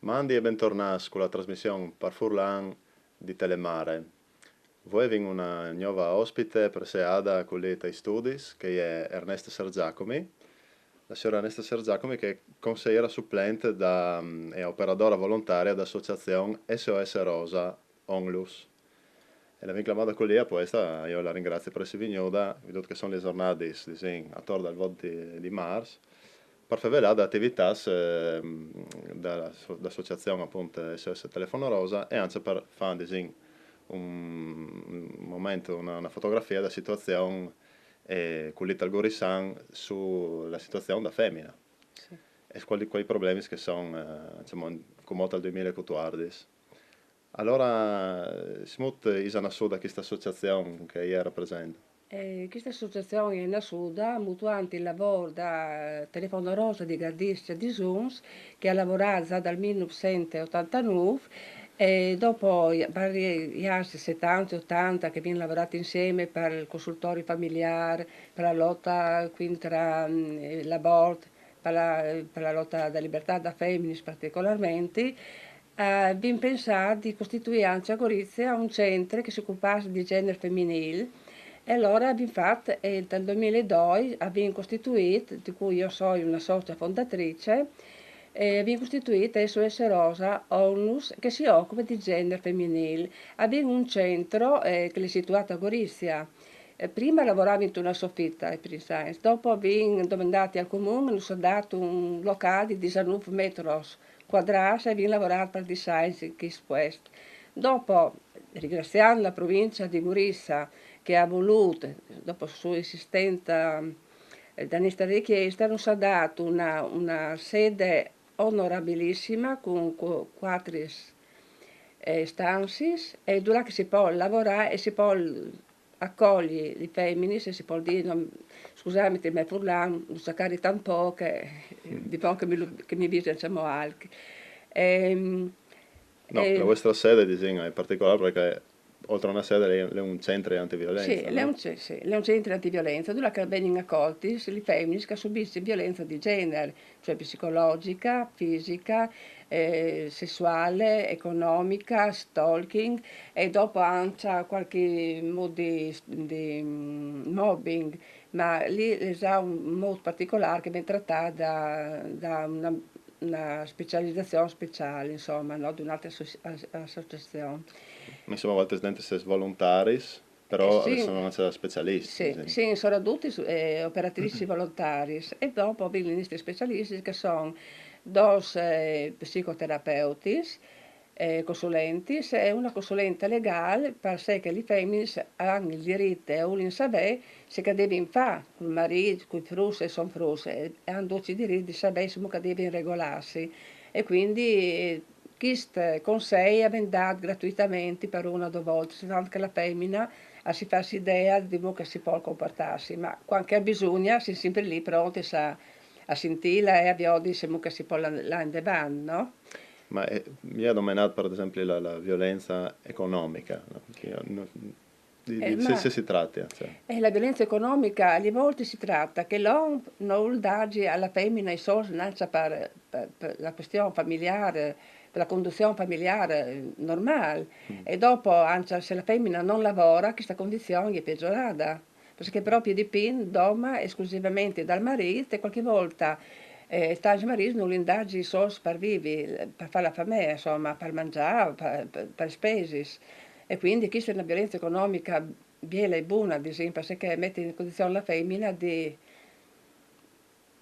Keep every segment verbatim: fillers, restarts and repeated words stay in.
Mandi e bentornâts cu la trasmission par furlan di Telemare. Vuê o vin una gnova ospite preseada culì tai studis, che e je Erneste Sergiacomi. La siora Erneste Sergiacomi che e je conseiera suplente da, e operadora volontaria da associazion S O S Rosa Onlus. E la vin clamada culì apuesta, jo la ringrazii par jessi vignuda, viodût che a son lis zornadis, disìn, ator dal vot di, di Mars, par fevelâ da ativitâts, ehm, da, da associazion apunt S O S Telefono Rosa e ancje par fâ, disìn, un, un moment, una, una fotografie da situazion, eh, culì tal Gurissan su la situazion da femina. Sì. E cuâi, cuâi problemis che a son, eh, insome, cumò tal doi mil e cutuardis. Alora, eh, smût ise nassude cheste associazion che e je rapresente? Eh, cheste associazion e je nassude mutuant il lavôr da Telefono Rosa di Gardiscje di Suns, che e à lavorât za dal mil nûfcent e otantanûf, e dopo i, par i, i agns setante, otante che o vin lavorât insiemi par il consultori familiâr, par la lota cuintri, mm, l'abort, par la, par la lota da libertât da feminis particolarmentri, eh, o vin pensât di costituî ancje a Gorizie un centri che si ocupàs di gjenar feminîl. E alore o vin fat, eh, dal doi mil e doi o vin costituît, di cui jo o soi una socia fondatrice, eh, o vin costituît S O S Rosa Onlus, che si ocupe di gjenar feminîl. O vin un centri, eh, che al è situât a Gorizie. Eh, prime o lavoràvin intune sofite, i prins agns, dopo o vin domandât al Comun, nus à dât un locâl di disenûf metris cuadrâts e o vin lavorât par dîs agns in chest puest. Dopo, ringraziant la Provincia di Gurize che e à volût, dopo su insistenza, eh, da nestre richieste, nus à dât una, una sede onorabilissime cun cu-, cuatri, eh, stanziis, e dulà che si pol lavorâ e si pol acogli lis feminis, se si pol dî, no, scusait, ma furlan nol cjari tant pôc, eh, di bon che mi lu, che mi visi, insome, alc. Ehm, No, eh, la vuestre sede, disìn, e je particolâr parcè che oltri a una sede al è, al è un centri antiviolenze, sì, no? Al è un ce-, sì, al è un centri antiviolenze, dulà che a vegnin acoltis lis feminis che a subissin violenze di gjenar, cioè psicologiche, fisiche, eh, sessuâl, economiche, stalking, e dopo ancje cualchi mût di, di, mm, mobbing, ma li al è za un mût particolâr che al ven tratât da, da una, una specializazion speciâl, insome, no? Di une altre asso-, as-, associazion. Ma insome, vualtris o sês volontaris, però, eh, sì, o sês ancje specialistis, sì, sì, o sin dutis, eh, operatricis volontariis. E dopo o vin lis nestris specialistis che a son dôs, eh, psicoterapeutis, eh, consulentis e une consulente legâl, parcè che lis feminis a àn il dirit e a vulin savê ce che a devin fâ cul marît, cui fruts e i son fruts, e, e a àn ducj il dirit di savê cemût che a devin regolâsi. E cuindi, eh, chest consei al ven dât gratuitamentri par une o dôs voltis, tant che la femine a si fâs idee di cemût che si pol compuartâsi, ma cuant che e à bisugne, a sin simpri li prontis a, a sintîle e a viodi cemût che si pol lâ, lâ indevant, no? Ma, eh, mi à domenât, par esempli, la, la violenze economiche, no? Che jo no, di, eh, di ce, ma ce si trate, cioè. Eh, la violenze economiche, a lis voltis si trate che l'om nol dâi a la femine i solts nancje par, par, par la cuestion familiâr, par la conduzion familiâr, eh, normâl. Mm. E dopo, ancje se la femine nol lavore, cheste condizion e je pegjorade. Parcè che propit dipint dome esclusivamentri dal marît e cualchi volte, eh, tancj marîts nol àn dâi i solts par vivi, par fâ la famee, insome, par mangjâ, par, par, par spesis. E cuindi cheste e je une violenze economiche biele e bune, disìn, parcè che e met in condizion la femine di,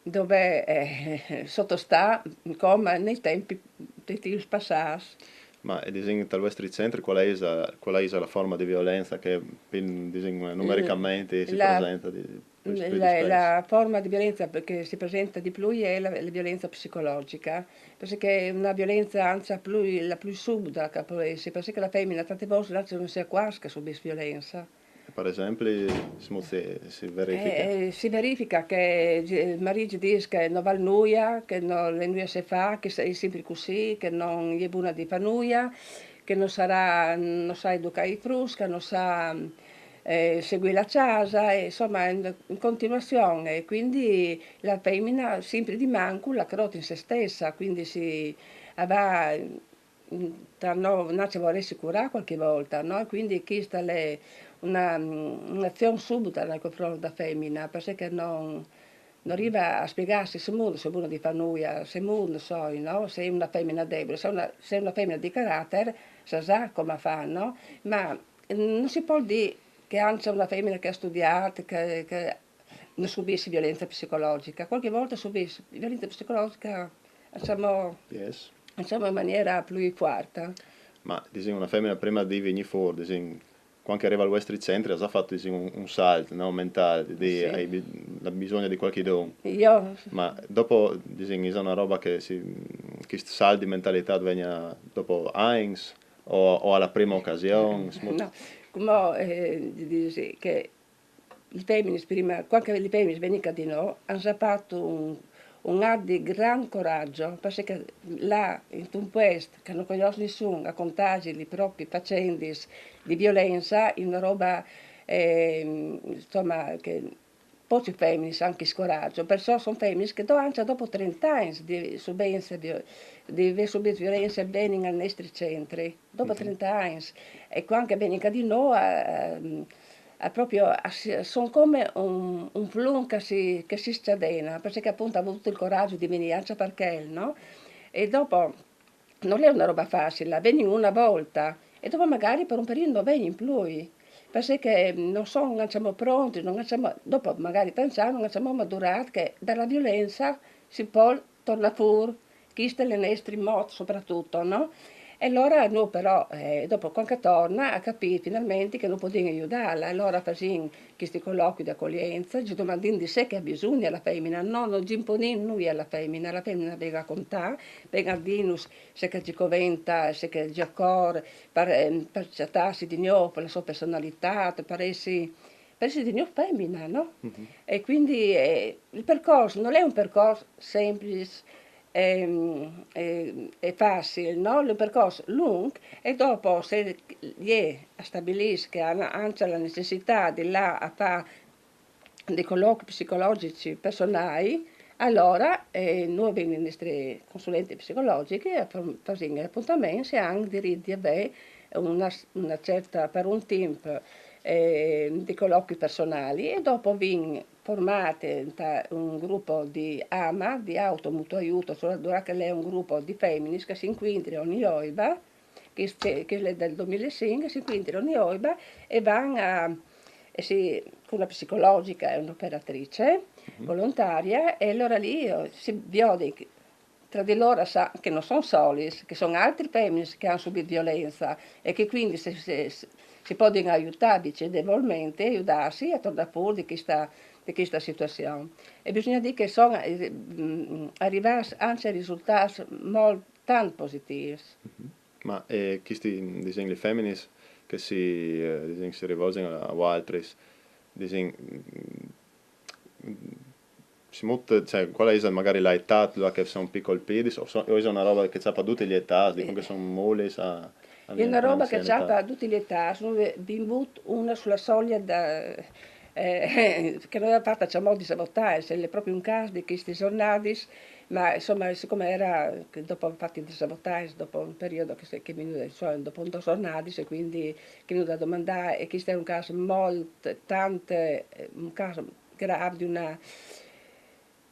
dovê, eh, sotostâ, come nei timps, nei timps passâts. Ma, eh, disìn, tal vuestri centri, cuâl isal, cuâl isal la forme di violenze che, disìn, numericamentri si presente di plui, plui la, dispès? La forme di violenze che si presente di plui e je la, la violenze psicologiche, parcè che e je une violenze ancje plui, la plui subde che e pues jessi, parcè che la femine tante voltis nancje nol sa cuasi che e subìs violenze. Par esempli, cemût si, si verifiche? Eh, eh, si verifiche che, eh, il marît al dîs che nol vâl nuie, che no, le nuie se fa, che e je simpri cussì, che no je bune di fâ nuie, che no sarà, no sa educâ i fruts, che no sa, eh, seguî la cjase, e, insome, e je in continuazion, e cuindi la femine simpri di mancul la crôt in se stesse, cuindi si, a va, mm, tra no, no se vorrei curà qualche volta, no? Quindi questa è una, mm, un'azione subito nei confronti della femmina, perché non, non arriva a spiegarsi se mondo, se uno di fa nulla, se mondo, so, no? Se è una femmina debole, se è una, se è una femmina di carattere, sa già come fa, no? Ma mm, non si può dire che anche una femmina che ha studiato, che, che non subisce violenza psicologica. Qualche volta subisce violenza psicologica, insomma, Yes. Insomma, in maniera più forte. Ma, disìn, una femmina prima di venire fuori, disìn, quando arriva al vostri centro, ha già fatto, disìn, un, un salto, no, mentale, di, Sì. Hai bi- la bisogno di qualche don. Io, Ma dopo, disìn, è una roba che si, che salto di mentalità viene dopo anni o, o alla prima occasione? Smut- no, come eh, dici che le femmine prima, quando le femmine venivano di noi, hanno fatto un, un atto di gran coraggio, perché là, in un posto che non conosce nessuno, a contagi le proprie faccende di violenza, è una roba, eh, insomma, che poche femmine hanno anche coraggio, perciò sono femmine che do- anche dopo trenta anni di subenza, di, di aver subito violenza, vengono ai nostri centri, dopo trenta anni, e quando vengono di noi, eh, eh, proprio, eh, si- sono come un, un flum che si, che si scatena, perché appunto ha avuto il coraggio di venire anche perché, no? E dopo non è una roba facile, vieni una volta e dopo magari per un periodo non vieni più, perché non sono, non siamo pronti, non siamo, dopo magari tanti anni non siamo maturati che dalla violenza si può tornare fuori, questo è il nostro modo soprattutto, no? E allora noi però, eh, dopo quando torna, ha capito finalmente che non potevamo aiutarla, allora facciamo questi colloqui di accoglienza, ci domandino di sé che ha bisogno la femmina, no, non ci imponiamo noi alla femmina, la femmina venga a contare, venga a dirci se che ci coventa, se che ci occorre, per, ehm, per trattarsi di noi, per la sua personalità, per essere, per essere di noi femmina, no? E quindi eh, il percorso non è un percorso semplice ehm, eh, è facile, no? Il percorso lungo e dopo se è stabilisce che hanno anche la necessità di là a fare dei colloqui psicologici personali, allora eh, noi abbiamo i nostri consulenti psicologici che fa- facciamo gli appuntamenti e hanno diritto di avere una, una certa, per un tempo eh, di colloqui personali e dopo vengono formate da un gruppo di AMA, di Auto Mutuo Aiuto, cioè allora che è un gruppo di femmine che si incontrano ogni oiba, che, che è del duemilacinque, si incontrano ogni oiba e vanno a, e si, con una psicologica e un'operatrice volontaria e allora lì eh, si vede che tra di loro sa che non sono soli, che sono altre femmine che hanno subito violenza e che quindi se, se, se, si possono aiutare vicendevolmente, aiutarsi a tornare fuori di questa, di questa situazione. E bisogna dire che sono eh, mm, arrivati anche a risultati molto tanto positivi. Ma eh, questi, disìn, le femmine che si, eh, disìn, si rivolgono a, a voaltris, disìn, mm, si mut, cioè, qual è magari l'età là che sono più colpiti, o, so- o è una roba che ciappa tutte le età, dico che sono mole a, a È una roba che anzianità. Ciappa a tutte le età, sono venuto una sulla soglia da, eh, che non aveva fatto ciò di sabotage, è proprio un caso di questi giornali, ma insomma, siccome era che dopo aver fatto il sabotage, dopo un periodo che, se- che mi, insomma, dopo un giornale, e quindi che mi da domandare, e questo è un caso molto, tante, eh, un caso grave di una,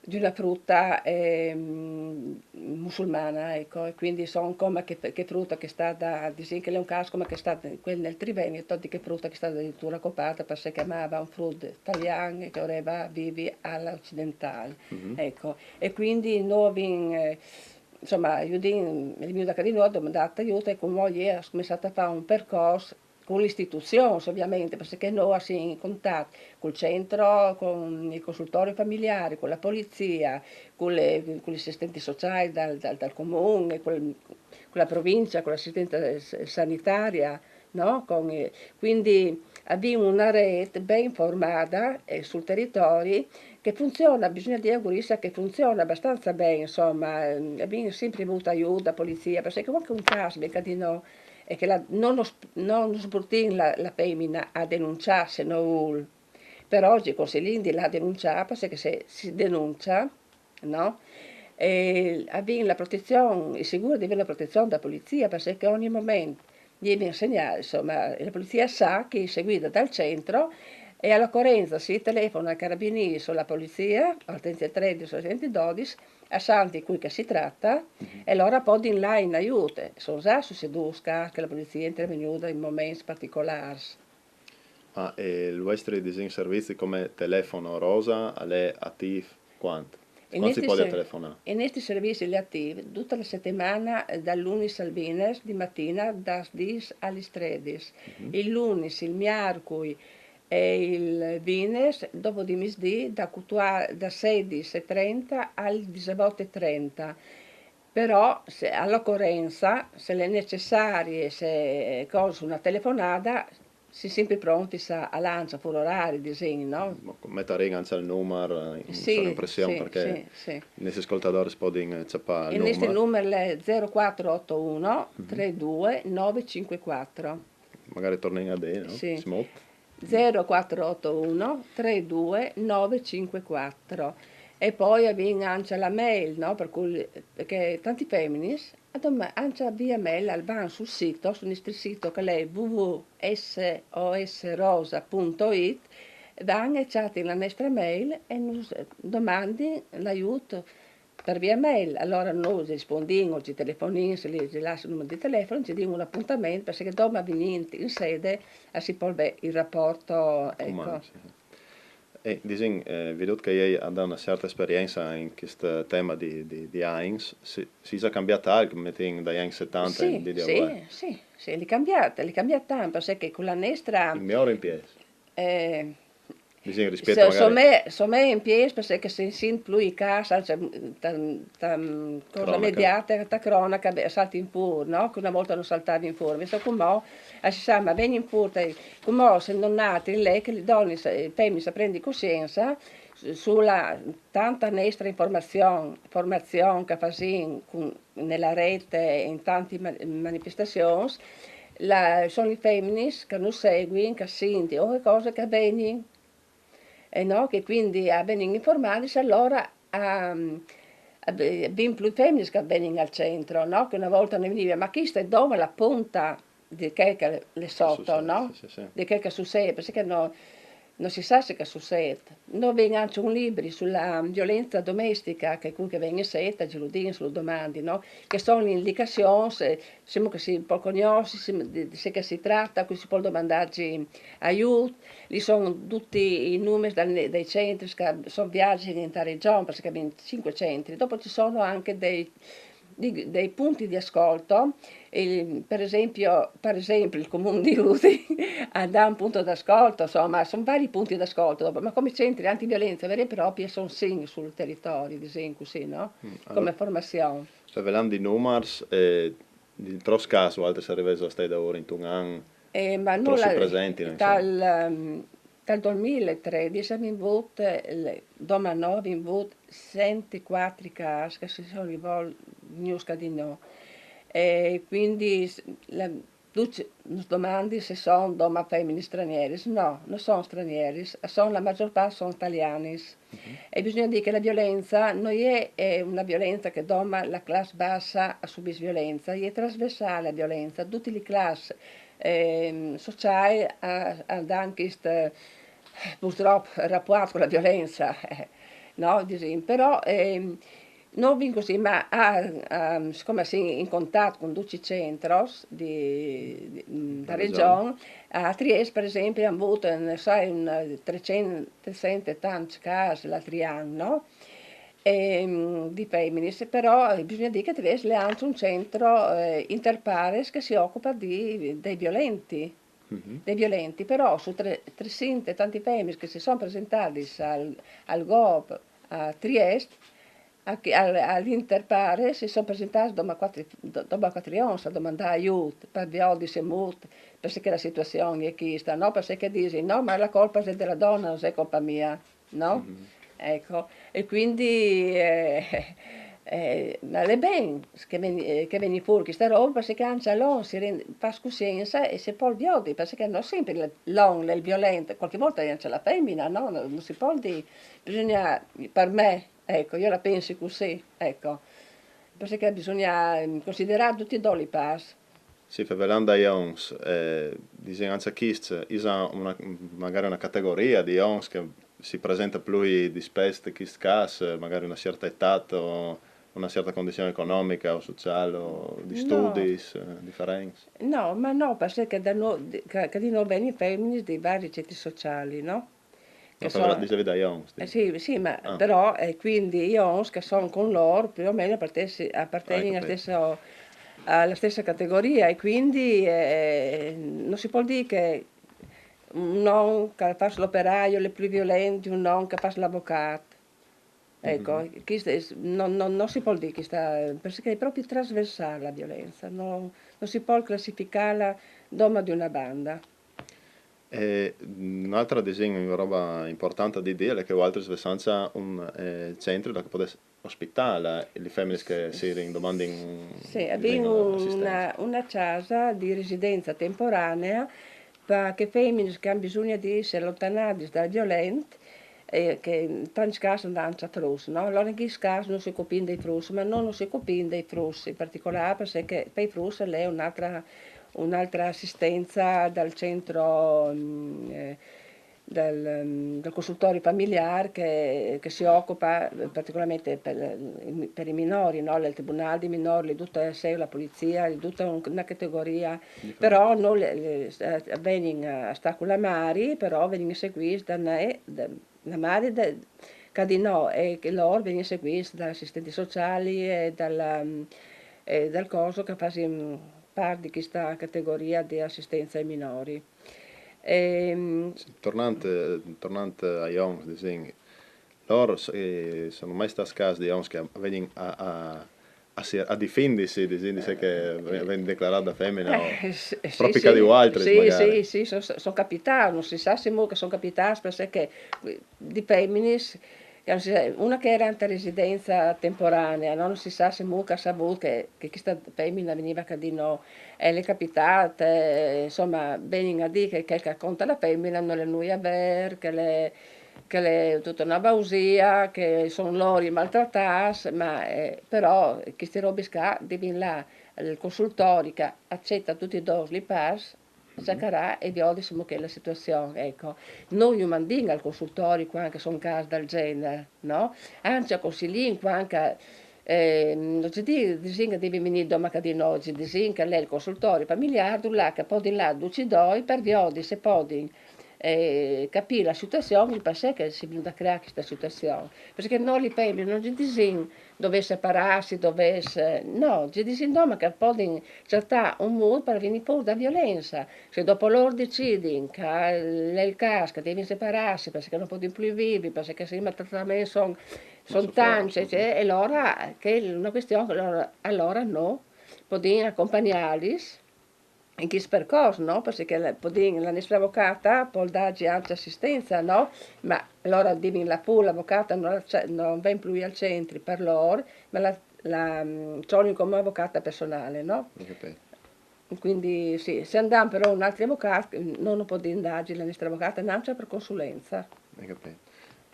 di una frutta ehm, musulmana, ecco, e quindi so come che, che frutta che è stata, dice che è un caso come che è stata quella nel Triveneto, di che frutta che è stata addirittura coperta perché si chiamava un frutto italiano che voleva vivi all'occidentale, ecco, e quindi noi, eh, insomma, io din, il mio da Carino ho domandato aiuto e con moglie ha cominciato a fare un percorso con l'istituzione, ovviamente, perché noi siamo in contatto col centro, con il consultorio familiare, con la polizia, con, le, con gli assistenti sociali dal, dal, dal comune, con, con la provincia, con l'assistenza s- sanitaria, no? Con, eh, quindi abbiamo una rete ben formata eh, sul territorio che funziona, bisogna dire augurista che funziona abbastanza bene, insomma, ehm, abbiamo sempre avuto aiuto da polizia, perché comunque un caso, mica di no, è che la, non, non sopportiamo la, la femmina a denunciare se non vuole. Però oggi consigliamo di la denunciare, perché se si denuncia, no? E avìn la protezion, i sigûr di avè la protezion da polizia, parcè che ogni moment i vegn segnâts, insoma, la polizia sa che i seguita dal centro, e a l'ocorenza se i telefona ai carabinîrs o la polizia, al trentetré dodis, al centododis, a san di cui che si trata, e lôr a podin lâ in aiût. Son za sucedûts câs che la polizia e je intervegnuda in moments particolârs. Ma eh, il vuestri, disìn, servizi come telefono rosa al è atîf cuant? Cuant si pol telefonâ? Il nestri servizi al è atîf duta la setemana, dal lunis al vinars di matina, das dîs a lis tredis. Il lunis, il miarcui e il vinars dopo di misdì, da cutua-, da sedis e trenta al disevot e trenta. Però, se, a l'ocorenza, se al è necessari, se cos, una telefonada, si simpri pronts a, a lanciâ fûr orari, disìn, no? Metarìn ancje il numar, eh, in, sì, impression, sì, parcè sì, sì, i nestris scoltadôrs a podin cjapâ il numar. Il nestri numar al è zero quattro otto uno tre due nove cinque quattro. Magari tornìn a dî, no? Sì. Zero quattro otto uno tre due nove cinque quattro. E po i vin ancje la mail, no? Par cui, parcè tantis feminis, a doma-, ancje via mail, al van sul sît, sul nestri sît che al è w w w s o s rosa punto it, van e cjatin la nestra mail e nus domandin l'aiût par via mail. Alora nô i rispondìn o i telefonìn, se i lassin il numar di telefon, i din un apontament, parcè che doma vignint in sedi a si pol vê il raport, eco. E disìn, eh, viodût che jê e à une certe esperience in chest tema di, di, di agns, si, si è cambiât alc, metìn, dai agns setanta in dì di vuê? Sì, sì, al è cambiât, al è cambiât tant, parcè che cun la nestra... In miôr o in piês? Eh, disìn, rispiet magari... Insome, in piês, parcè che si sint plui i câs, cioè, tan, tan, cose mediatiche, ta cronaca, a saltin fûr, no? Che une volte no saltavin fûr, invezit cumò, eh, si sa, ma vegnin fûr, cumò, se no altri, al è che lis donis, lis feminis a prendin cussiensa su la tanta nestra informazion, formazion che a fasìn cun, ne la rete, in tantis ma-, manifestazions, la, son lis feminis che nus seguin, che a sintin, o chê cose che a vegnin, e no, che cuindi a vegnin informadis, alora a, a, vin plui feminis che a vegnin al centro, no? Che une volte no i vigniva, ma cheste e je dome la ponta di chel che al è sot, no? Di chel che al sucêt, parcè che no, no si sa ce che al sucêt. Nô vin ancje un libri su la violenza domestica, che cui che al ven in sedi, a lu din, a lu domandin, no? Che a son indicazions, eh, insome, che si pol cognossi, di, di ce che si trata, cui si pol domandâ aiût, li son ducj i numars dai, dai centris che a son viarzis inta regjon, parcè che a vin cinc centris. Dopo ci son ancje dai, dai, dai punts di ascolt, il, par esempli, par esempli il Comun di Udin al à un pont di ascolt, insome, a son varis punts di ascolt, dopo, ma come centris antiviolenza veri e propri a son cinc sul teritori, disìn cussì, no? Come formazion. Se vês di numars, eh, in trops câs voaltris o rivês a stâi daûr intun an? Eh, ma no, trops la, presentis, no, insome. Dal, ehm, dal doi mil e tredis o vin vût, eh, dome no, o vin vût cent e cuatri câs che si son rivolts, gnûfs ca di nô. E cuindi, la, ducj nus domandin se a son dome feminis stranieris. No, no a son stranieris, a son, la magiôr part a son talianis. E bisugne dî che la violenza no je, eh, une violenza che dome la classe bassa a subìs violenza, e je trasversâl la violenza, dutis lis classis, ehm, sociâls a, a àn chest, eh, purtrop rapuart cun la violenza, eh, no? Disìn, però, ehm, no o vin cussì, ma a, a, sicome o sin in contat cun ducj i centris di, di, mm, da regjon, a Triest, par esempli, a àn vût, no sai, un trecent, trecent e tancj câs l'altri an, no? Ehm, di feminis, però, eh, bisugne dî che Triest al è ancje un centri, eh, interpares che si ocupa di, dai violents. Dai violents, però su tre-, tresinte e tantis feminis che si son presentadis al, al GOP a Triest, a, al, al interpares si son presentadis dome cuatri, do-, dome cuatri oms a domandâ aiût, par viodi se mût, parcè che la situazion e je chesta, no? Parcè che a disin, no, ma la colpa e je de la done, no je colpa mia, no? Eco, e cuindi, eh, eh, al è ben che a vegni, eh, che a vegni fûr cheste robe, parcè che ancje l'om si ren-, fâs cussienza e si pol viodi, parcè che no simpri l'om al è il violent, cualchi volte e je ancje la femine, no? No, no si pol dî, bisugne, par me, Ecco, jo la pensi cussì, ecco. Parcè che bisogna, mm, considerà ducj i doi i pars. Sì, fevelant dai onns, eh, disìn ancja chist, i sa una, magari una categoria di onns che si presenta plui dispès di chist cas, magari una cierta età o una cierta condizione economica o sociale o di No. studis, eh, differents. No, ma no, parcè che da no, di- che, che di no vegnin feminis di vari ceti sociali, no? No, Che però so- dicevi dai onns. Eh, sì, sì, ma Ah. però, eh, quindi i onns che son con lor, più o meno appartessi- appartegnin Ah, ho alla capito. stessa, alla stessa categoria e quindi eh, non si può dire che un onn che fa l'operaio è più violento di un onn che fa l'avvocato. Ecco, Mhm. Questa è- non, non- non si può dire questa, perché è proprio trasversale la violenza, non, non si può classificarla doma di una banda. E un'altra, disìn, roba importante di dire è che voaltris vês ancja un eh, centri là che podês ospità la- le feminis che si domandin Sì, abbiamo una, una casa di residenza temporanea per che feminis che hanno bisogno di essere allontanate dal violento, eh, che in tanti casi andano a fruts, no? Allora in questi casi non si occupano dei fruts, ma non si occupano dei fruts in particolare perché per i fruts è un'altra, un'altra assistenza dal centro, mm, eh, del, mm, del consultorio familiare che, che si occupa particolarmente per, per i minori, no? Il tribunale dei minori, tutta la polizia, tutta un- una categoria, però noi le- le- eh, vengono a stare con la Mari, però vengono seguiti da una, da una Mari da- che di no, e che loro vengono seguiti dagli assistenti sociali e dalla, mm, e dal coso che fa parte di questa categoria di assistenza ai minori. Ehm, Tornant, tornant ai onns, disìn, lor eh, sono mai stâts cas di onns che vegnin a, a, a, si- a difindisi, disìn, di se che ve- vegnin declarâts da femina o Eh, sì, sì, proprio sì. Ca di voaltris, Sì, magari. Sì, sì, sono, sono capitati, non si sa se mo che sono capitati, perché di feminis, che non si sa- una che era in residenza temporanea, no? Non si sa se mo che ha saputo che, che questa femmina veniva che di no, e le è capitata, eh, insomma, vengono a dire che quel che conta la femmina non è nulla vero, che le che è tutta una bausia, che sono loro i maltrattati, ma eh, però queste robe qua, devi là, il consultore che accetta tutti e due i pars, cercherà e vedi insomma che è la situazione, ecco. Noi non mandiamo al consultore quando sono casi del genere, no? Anzi, consigliamo quando eh, non ci dicono che devi venire domani di noi, ci dicono che lei è il consultore familiare, là che poi di là, due ci doi, per vedi se poi eh, capì la situazione, il perché che si è venuta a creare questa situazione. Perché noi le femmine non ci diciamo dove separarsi, dove se... No, ci diciamo insomma che poi cercare un modo per venire fuori da violenza. Se dopo loro decidono che è il caso che devono separarsi perché non possono più vivere, perché se i maltrattamenti sono sono tanti, cioè, e allora che è una questione, allora, allora no, possiamo accompagnarli in questo percorso, no? Perché la, possiamo, la nostra avvocata può darci anche assistenza, no? Ma allora devi la pur, l'avvocata non, la, non viene più al centro per loro, ma la, la mm, trovi come avvocata personale, no? Ho capito. Quindi sì, se andiamo però un altro avvocato, noi non possiamo darci la nostra avvocata, neanche per consulenza. Ho capito.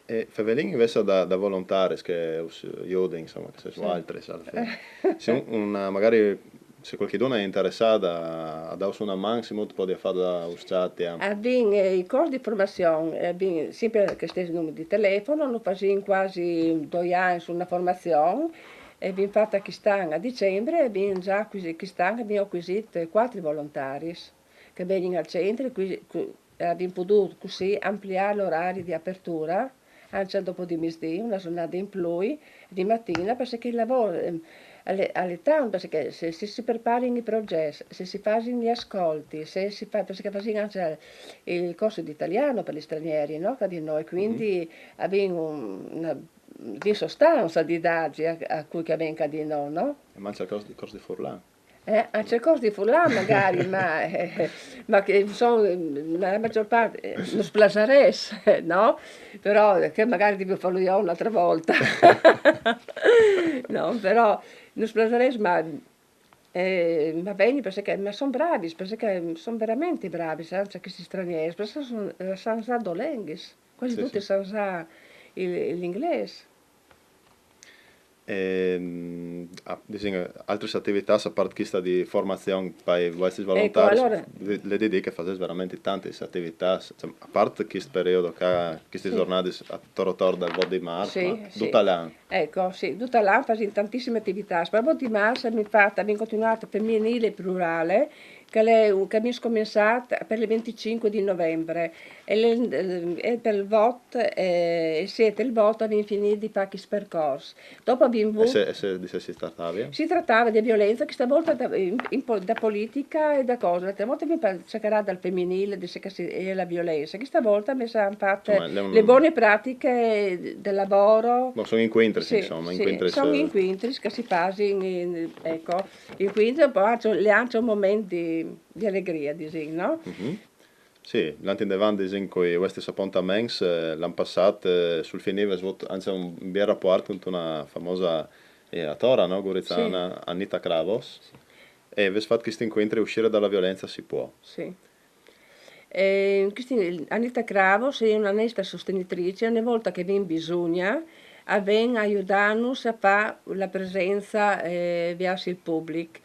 E fevelìn invece da, da volontaris che us jodin, insomma, che sês voaltris alla fine. Se un, una, magari se qualchiduna è interessada a dâus una man, se mût podi fâ da us chat, ja. Abbiamo eh, i corsi di formazione, abbiamo sempre questo numero di telefono, lo facciamo quasi due anni su una formazione, e abbiamo fatto quest'anno a dicembre, e abbiamo già acquisito, quest'anno abbiamo acquisito quattro volontari che vengono al centro, qui, qui, abbiamo potuto così ampliare l'orario di apertura anche dopo di mezzogiorno, una giornata in più di mattina, perché il lavoro ehm, alle, alle tante, perché se, se si preparano i progetti, se si fanno gli ascolti, se si fa, perché facciamo anche il corso di italiano per gli stranieri, no? Che di noi, quindi abbiamo una di sostanza di dati a, a cui che venga di noi, no? E manca il corso di, corso di furlan. Eh, anche il corso di furlan magari, ma, eh, ma che sono nella maggior parte, eh, non splasares, no? Però che magari devo farlo io un'altra volta. No, però non splasares, ma eh, va bene perché ma sono bravi, perché sono veramente bravi, anche questi stranieri, perché sono, eh, sanno già due lingue, quasi Sì, tutti sì. Sanno già il- l'inglese. E, mm, a, disìn, altris ativitâts, a part chista di formazion pai vuestris volontaris, alore, le di dî che fasês verementri tantis ativitâts, cioè, a part chist periodi ca, chistis zornadis ator ator dal vot di Mars, sì, ma sì, dut l'an. Eco, sì, dut l'an fasìn tantissime ativitâts. Par vot di Mars mi fat, mi continuât feminile e plurale, che l'è un, che mi scomençât par il venticinque di novembre, e, le, e par il vot, eh, il siet e il vot avìn finît di fâ chist percors. Dopo avìn vût... E se, e se, di se si tratave? Si tratave di violenza, chista volta da, in, in po-, da politica e da cose. L'altra volta mi par-, si ciacarà dal feminile, di se che si, e la violenza. Chista volta mi sa fat... Insomma, le bone pratiche del lavoro. Ma son incuintris, sì, insomma, sì, incuintris, son incuintris che si fasin, in, eco, incuintris, po anche, l'è anche un moment di, di alegria, disìn, no? Sì, lant indevant, disìn, cui vuestris apontaments, eh, l'an passât, eh, sul finî vês vût anche un biel raport cuntuna famosa, eh, atora, no? Gurizana, sì. Anita Cravos. Sì. E vês fat chist incuintri: Uscire dalla violenza si può. Sì. E chist, Anita Cravos l'è una nestra sostenitrice, ogni volta che vin bisugne, a ven a judânus a fâ la presenza, eh, viers il public.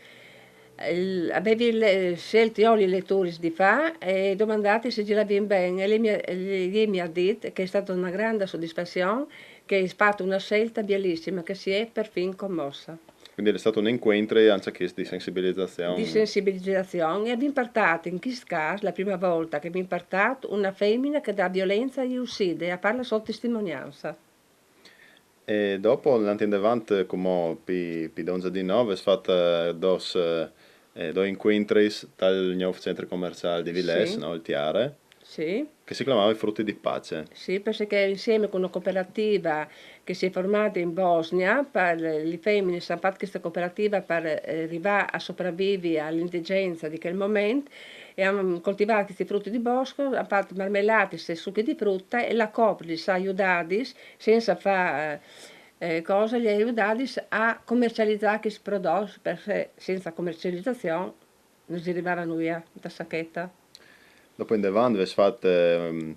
Il, a vevin le, sielt jo lis leturis di fâ e domandâti se i lavin ben, e lee mi, e lee mi à dit che l'è stata una granda sodisfazion, che i à fat una sielta bielissima, che si è perfin commossa. Cuindi al è stât un incuintri anche chist di sensibilizazion. Di sensibilizazion, e a vin puartât, in chist câs, la prima volta che a vin puartât una femina che da violenza e uscide a fâ la sô testimonianza. E dopo, lant indevant, cumò pi, pi dongje di nô, vês fat, eh, dôs, eh, doi incuintris tal gnûf centri comerciâl di Vilès, sì, no? Il Tiare. Sì. Che si clamava I Frutti di Pace. Sì, parcè che insiemi cun una cooperativa che si è formada in Bosnia, par, lis feminis àn fat chista cooperativa par, eh, rivâ a sopravivi a l'indigenza di chel moment, e àn coltivât chescj fruts di bosc, àn fat marmelatis e sucs di fruta, e la coop lis à judadis, sensa fâ, eh, eh, cose, lis à judadis a comercializâ chescj prodots, parcè che sensa comercializazion no si rivava nuia inta sacheta. Dopo indevant vês fat, ehm,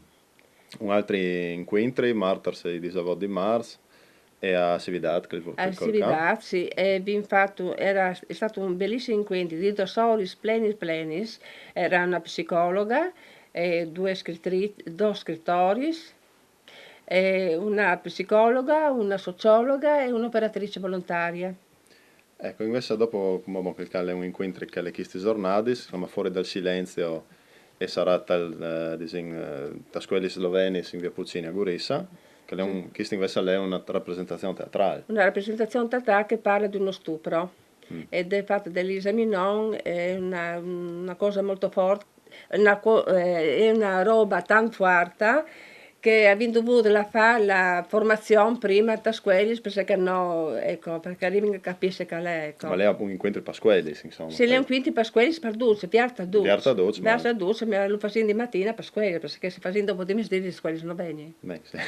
un altri incuintri, martars e disevot di Mars, e a Cividât, che... A Cividât, sì, e vin fat, al è stât un belissim incuintri di dôs oris plenis plenis, al era una psicologa, e dôs scritri-, dôs scritoris, e una psicologa, una sociologa e una operatrice volontaria. Eco, invezit dopo, cumò, bon, chel ca al è un incuintri che al è chestis zornadis, si clama Fuori dal silenzio, e al sarà tal, eh, disìn, eh, tas scuelis slovenis in via Pulcini a Guriza, che al è un, chest invezit al è una rapresentazion teatrâl. Una rapresentazion teatrâl che al parla di un stupro. E al è fat da Elisa Minon, al è una, una cosa molto forte, una co-, eh, al è una roba tant fuarta che a vin dovût fâ la formazion prima tas scuelis, parcè che no, eco, parcè che a rivin a capî ce che al è, eco. Ma al è un incuintri pes scuelis, insoma. Sì, al è un incuintri pes scuelis, par ducj, viers a ducj. Viers a ducj, ma lu fasìn di matina pes scuelis, parcè che se fasìn dopo di misdì lis scuelis no vegnin. Ben, sì.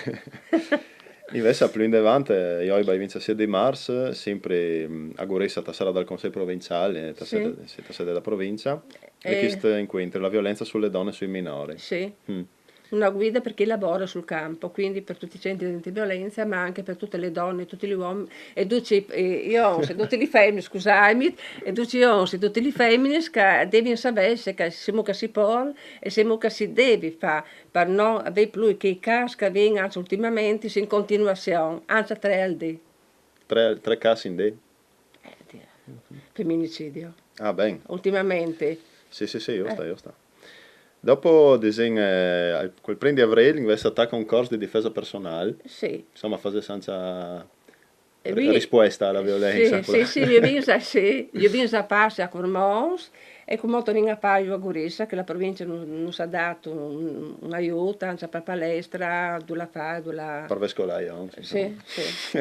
Invezit plui indevant, eh, jo i bai vincjesiet di Mars, simpri, mm, a Guriza, ta sala dal Consei Provinciâl, eh, ta sede, sì, ta sede da provincia, e chest incuintri, la violenza sulle donne e sui minori. Sì. Una guida par chi al lavora sul camp, cuindi par ducj i centris di violenza, ma ancje par dutis lis donis, ducj lis oms, e ducj i, eh, i oms, e dutis lis feminis, scusaitmi, e ducj i oms, e dutis lis feminis che a devin savê ce che, cemût che si pol e cemût che si devi fâ, par no vê plui chei câs che a vin ancje ultimamentri in continuazion, ancje trê al dì. Trê, trê câs in dì? Eh, Dio. Femminicidio. Ah, ben. Ultimamentri. Sì, sì, sì, just, eh, just. Dopo, disìn, eh, al, cul prin di Avrîl, invezit al taca un cors di difesa personâl. Sì. Insoma, fasês ancje, eh, ri-, rispuesta a la violenza. Sì, sì, sì, ju vin za, sì, ju vin za fats a Cormons, e cumò o tornìn a fâju a Guriza, che la provincia nus, nus à dât un, un aiût, ancje par palestra, dulà fâ, dulà... Par vê scolâ i oms, sì, insoma. Sì.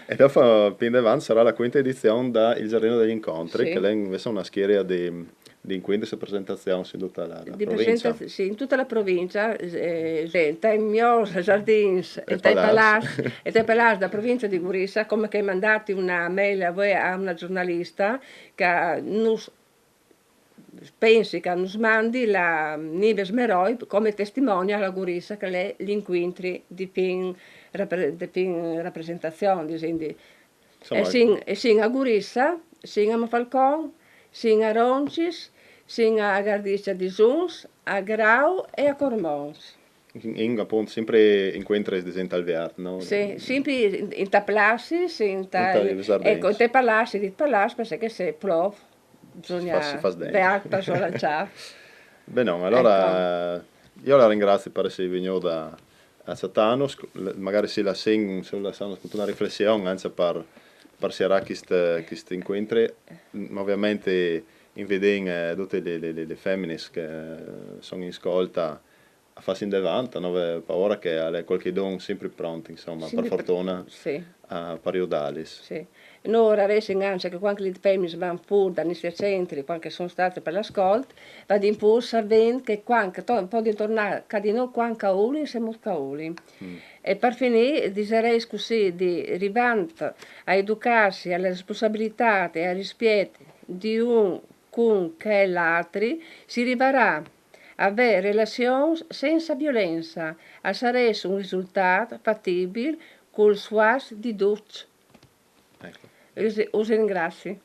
E dopo, plui indevant, al sarà la cuinta edizion dal Giardino degli Incontri, sì, che al è invezit una schieria di, di incuintris e presentazions in duta la, la provincia. Di presenta-, sì, in duta la provincia, eh, sì, tai miôrs zardins e tai palâts, e tai palâts da provincia di Guriza, come che mandâti una mail a vuê a una zornalista che nus pensi che nus mandi la Nives Meroi come testimonial a Guriza, che al è l'incuintri di fin rapre- de fin rapresentazion, disindi. Insomma, E sin, e sin a Guriza, sin a Monfalcon, sin a Roncis, sin a Gardiscia di Zuns, a Grau e a Cormons. In, in, appunto, sempre incontri de gent al vert, no? Sì, sempre in, in ta plassi, sì, in ta, In ta, in ta ecco, in te palazzi, dit palazzi, perché se plov, bisogna fa, si fa sdegno. Beat per solanciar. Beh, no, allora io la ringrazio per essere venuta a Satanus, magari se la sen, se la sen una riflessione, anzi per, per serrare questi, questi incontri, ma ovviamente in vedendo eh, tutte le, le, le, le femmine che eh, sono in scolta, a farsi in davanti, no? Paura che è qualche don sempre pronto, insomma, Sempre per fortuna Sì. a per aiutarli. Sì. Noi raresi anche che quando le femmine vanno fuori da questi centri, quando sono state per l'ascolto, va di più sapendo che quando to- possono tornare a di noi quando cauli, se molto cauli. E per finire, diserei così, di rivant a educarsi alle responsabilità e al rispetto di un con che l'altri, si arriverà a avere relazioni senza violenza, a sarà un risultato fattibile col sforzo di tutti. Ecco. Us, us ringrazio.